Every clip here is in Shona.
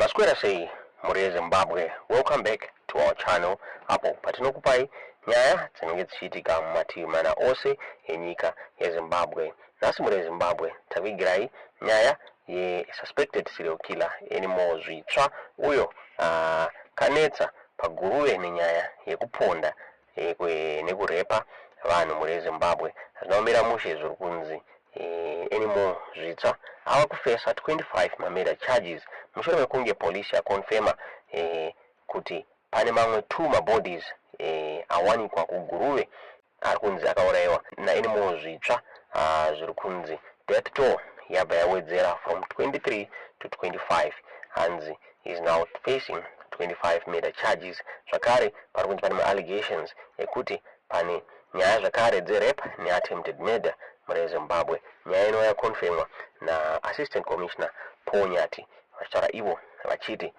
Maswera sei mhuri yeZimbabwe, welcome back to our channel apo patinokupai nyaya dzinenge dzichiitika mumativi mana ose enyika yeZimbabwe. Nhasi mhuri yeZimbabwe tavigirai nyaya yesuspected serial killer Anymore Zvitsva uyo akanetsa paGuruve nenyaya yekuponda nekurepa vanhu mhuri yeZimbabwe. Hazvina kumira mushe, zviri kunzi Anymore Zvitsva ava kufesa 25 mamurder charges mushure mekunge police yakonfema kuti pane mamwe 2 mabodies awanikwa kuGuruve ari kunzi akaurayiwa naAnymore Zvitsva. Zviri kunzi death toll yabva yawedzera from 23 to 25. Hanzi is now facing 25 murder charges. Zvakare pari kunzi pane maallegations ekuti pane nyaya zvakare dzerape neattempted murder mune Zimbabwe. Nyaya inova yakonfemwa naassistant commissioner Paul Nyati, vachitaura ivo vachiti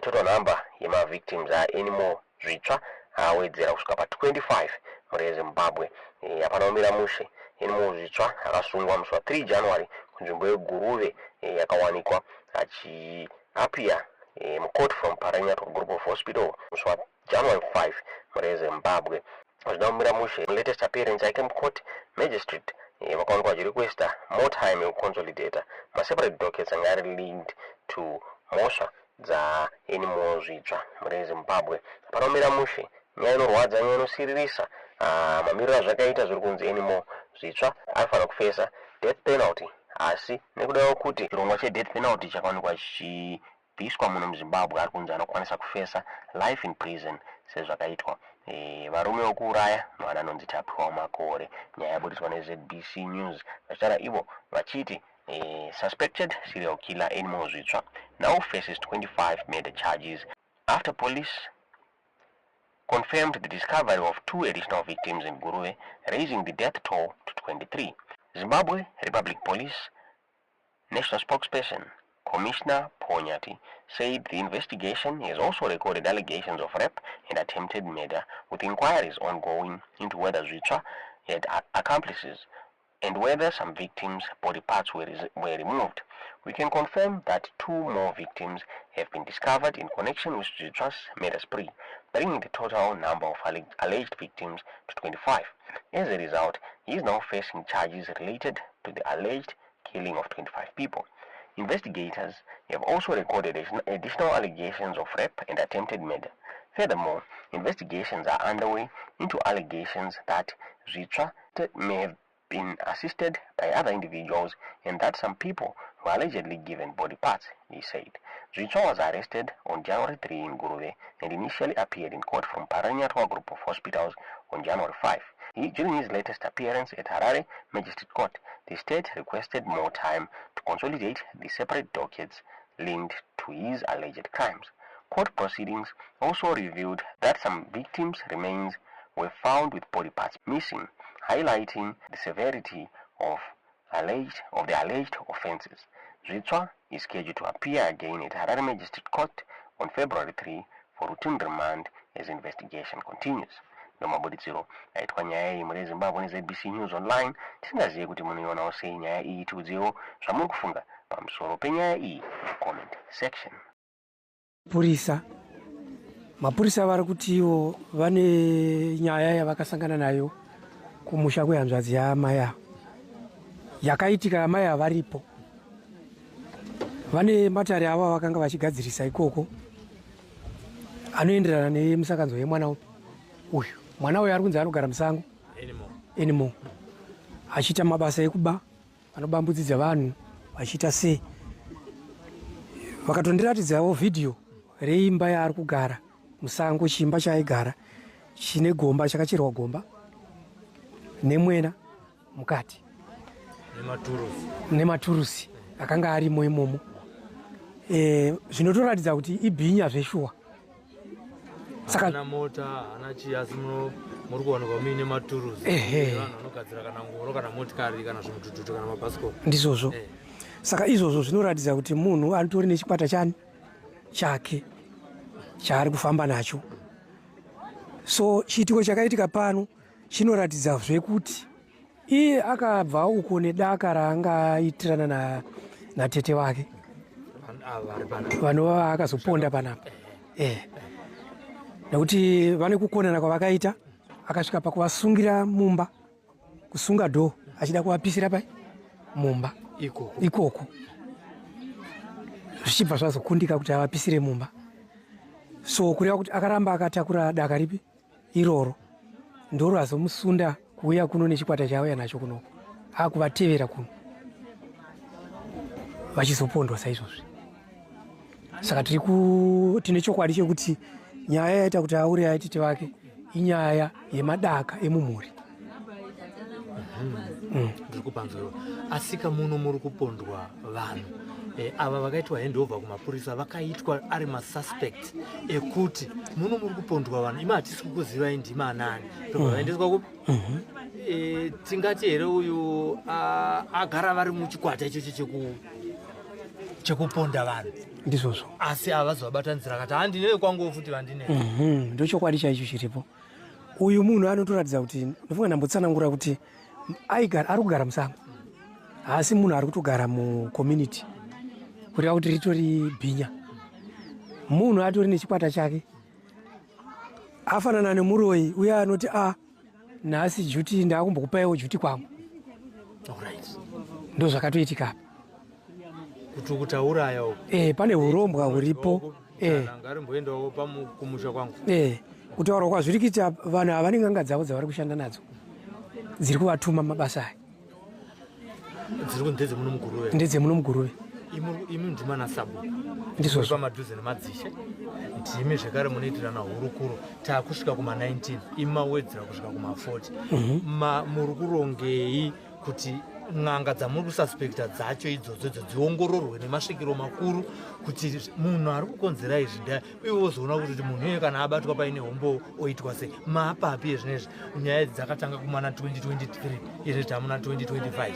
total number yemavictims aAnymore Zvitsva awedzera kusvika pa25 mhuri yeZimbabwe. Hapana kumira mushe. Anymore Zvitsva akasungwa musi wa3 January kunzvimbo yeGuruve, yakawanikwa achiappear mucourt from Parirenyatwa Group of Hospital musi waJanuary 5 mhuri yeZimbabwe. Hazvina kumira mushe, latest appearance yake mucourt magistrate vakawanikwa vachirequesta more time yekuconsolidata maseparate dockets anga ari linked to mhosva dzaAnymore Zvitsva. Mhuri yeZimbabwe, hapana kumira mushe. Nyaya inorwadza, nyaya inosiririsa. Mamiriro azvakaita, zviri kunzi Anymore Zvitsva anofanira kufesa death penalty, asi nekuda kwekuti chirongwa chedeath penalty chakawanikwa chichibviswa muno muZimbabwe, ari kunzi anokwanisa kufesa life in prison sezvakaitwa varume vekuuraya mwana anonzi Tapiwa Makore. Nyaya yabudiswa neZBC News, vachitaura ivo vachiti suspected serial killer Anymore Zvitsva now faces 25 murder charges after police confirmed the discovery of two additional victims in Guruve, raising the death toll to 23. Zimbabwe Republic Police National spokesperson Commissioner Paul Nyathi said the investigation has also recorded allegations of rape and attempted murder, with inquiries ongoing into whether Zvitsva had accomplices and whether some victims' body parts were removed. "We can confirm that two more victims have been discovered in connection with Zvitsva's murder spree, bringing the total number of alleged victims to 25. As a result, he is now facing charges related to the alleged killing of 25 people. Investigators have also recorded additional allegations of rape and attempted murder. Furthermore, investigations are underway into allegations that Zvitsva may have been assisted by other individuals and that some people were allegedly given body parts," he said. Zvitsva was arrested on January 3 in Guruve and initially appeared in court from Parirenyatwa Group of Hospitals on January 5. During his latest appearance at Harare Magistrate Court, the state requested more time to consolidate the separate dockets linked to his alleged crimes. Court proceedings also revealed that some victims' remains were found with body parts missing, highlighting the severity of the alleged offenses. Zvitsva is scheduled to appear again at Harare Magistrate Court on February 3 for routine remand as investigation continues. Ndomabuditsiro aitwa nyaya iyi muri Zimbabwe neZBC News Online. Tisingazive kuti munoionawo sei nyaya iyi, tiudzewo zvamuri kufunga pamusoro penyaya iyi mucomment section. Purisa, mapurisa vari kuti ivo vane nyaya yavakasangana nayo kumusha kwehanzvadzi yaamai ava, yakaitika amai ava varipo. Vane matare avo avakanga vachigadzirisa ikoko anoenderana nemusakanzo yemwana uyu. Mwana uyu ari kunzi anogara musango, Anymore, achiita mabasa ekuba, anoba mbudzi dzevanhu, vachiita sei. Vakatondiratidzawo vhidhiyo reimba yaari kugara musango, chiimba chaaigara chine gomba, chakacherwa gomba nemwena mukati nematurusi akanga arimo imomo, zvinotoratidza kuti ibhinya zveshuwa. Saka hana mota, hana chii, asi muri kuwanikwa muine maturusi. Vanhu vanogadzira kana ngoro kana motikari kana zvimudhudhudhu kana mabhasikoro. Ndizvozvo. Saka izvozvo zvinoratidza kuti munhu anotori nechikwata chani chake chaari kufamba nacho. So chiitiko chakaitika pano chinoratidza zvekuti iye akabva uko nedaka raanga aitirana natete vake. Vanova akazoponda panapa eh. Nekuti vane kukonana kwavakaita, akasvika pakuvasungira mumba, kusunga dhoo achida kuvapisira pai mumba ikoko, zvichibva zvazokundika kuti avapisire mumba. So kureva kuti akaramba akatakura daka ripi iroro, ndoro azomusunda kuuya kuno nechikwata chaauya nacho kunoko, akuvatevera kuno vachizopondwa saizvozvi. Saka tiri ku tine chokwadi chekuti nyaya yaita kuti aure aitete vake inyaya yemadaka emumhuri. Ndiri kupanzwa, asika muno muri kupondwa vanhu ava vakaitwa handover kumapurisa, vakaitwa ari masuspect ekuti muno muri kupondwa vanhu, imi hatisi kukuzivai, ndimi anani, tobva vaendeswa kupi? Tingati here uyu agara vari muchikwata ichocho chekuponda vanhu? Ndizvozvo. Asi havazovabatanidzira kati handine kwanguwo futi vandine. Ndochokwadi chaicho chiripo. Uyu munhu anotoratidza kuti, ndofunga ndambotsanangura kuti aigara, ari kugara musango, haasi munhu ari kutogara mucommunity, kureva kuti ritori bhinya. Munhu atori nechikwata chake, afanana nemuroyi uye anoti a nhasi juti ndaakumbokupaiwo juti kwangu. Ndo zvakatoitika apa. Kuti kutauraya uku. Pane urombwa huripo. Ngarimboendawo kumusha kwangu. Kutaura kwazviri kuita, vanhu ava vane n'anga dzavo dzavari kushanda nadzo dziri kuvatuma mabasa aya. Dziri kuti ndedzemuno muGuruve? Ndedzemuno muGuruve. Imi ndima nasabhuku. Ndizvozvo. Pamadhuze nemadzishe, ndimi zvekare munoitirana hurukuro. Taakusvika kuma19, imi mawedzera kusvika kuma40. Muri kurongei kuti n'anga dzamuri kususpecta dzacho idzodzo idzo dziongororwe nemasvikiro makuru kuti munhu ari kukonzera izvi nda, uye wozoona kuti munhu iyeye kana abatwa paine hombo oitwa sei? Maapapi ezvinezvi? Nyaya idzi dzakatanga kumana 2023, izvi tamuna 2025.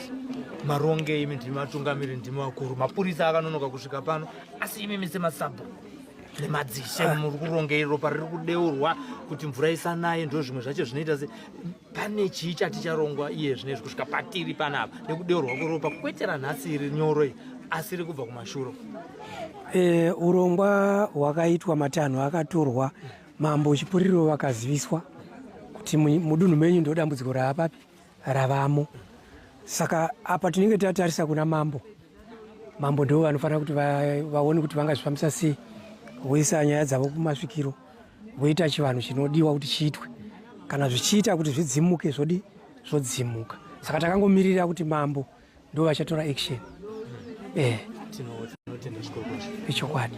Maronge imi ndimi vatungamiri, ndimi vakuru. Mapurisa akanonoka kusvika pano, asi imimi semasabhuku nemadzishe muri kurongei? Ropa riri kudeurwa kuti mvura isanaye, ndo zvimwe zvacho zvinoita se pane chii chaticharongwa iye zvinezvi kusvika patiri panapa nekudeurwa kweropa, kwete ranhasi iri nyoro iyi, asi riri kubva kumashuro? Urongwa hwakaitwa, matanho akatorwa, mambo Chipuriro vakaziviswa kuti mudunhu menyu ndo dambudziko raapapi ravamo. Saka apa tinenge tatarisa kuna mambo. Mambo ndo vanofanira kuti vaone kuti vangazvifambisa sei, voisa nyaya dzavo kumasvikiro, voita chivanhu chinodiwa kuti chiitwe. Kana zvichiita kuti zvidzimuke, zvodi zvodzimuka. Saka takangomirira kuti mambo ndo vachatora action. Tinotenda zvikuru. Ichokwadi.